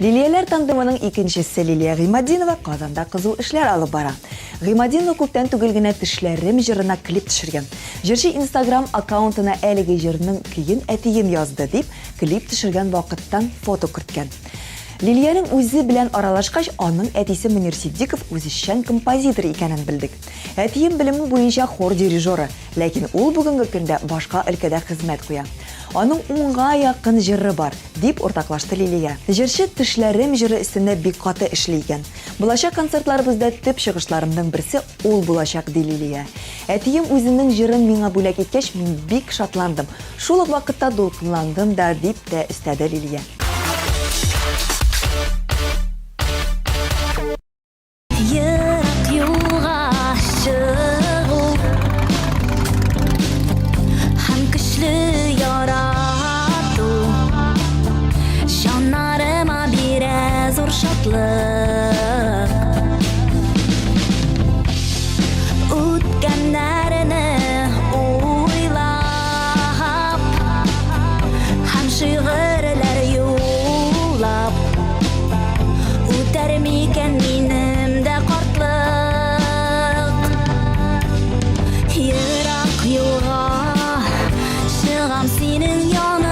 Лилияләр тандемының икенчесе Лилия Гыйматдинова Казанда кызу эшләр алып бара. Гыйматдинова күптән түгел генә Тешләрем җырына клип төшергән. Җырчы Инстаграм аккаунтына әлеге җырның көен әтием язды дип, клип төшергән вакыттан фото керткән. Лилиянең үзе белән аралашкач, аның әтисе Мөнир Ситдиков үзешчән композитор икәнен белдек. Әтием белеме буенча хор дирижеры, ләкин ул бүгенге көндә башка өлкәдә хезмәт куя. Аның унга якын җыры бар. Дип уртаклашты Лилия. Җырчы Тешләрем җыры өстендә бик каты эшли икән. Булачак концертларыбызда төп чыгышларымның берсе ул булачак, ди Лилия. Әтием үзенең җырын миңа бүләк иткәч, мин бик шатландым. Шул ук вакытта дулкынландым да, дип тә өстәде Лилия. Ерак юлга чыгу һәм көчле ярату җаннарыма бирә зур шатлык. Үткәннәрне уйлап һәм шигырьләр юллап Үтәр микән минем дә картлык? Ерак юлга чыгам синең янга.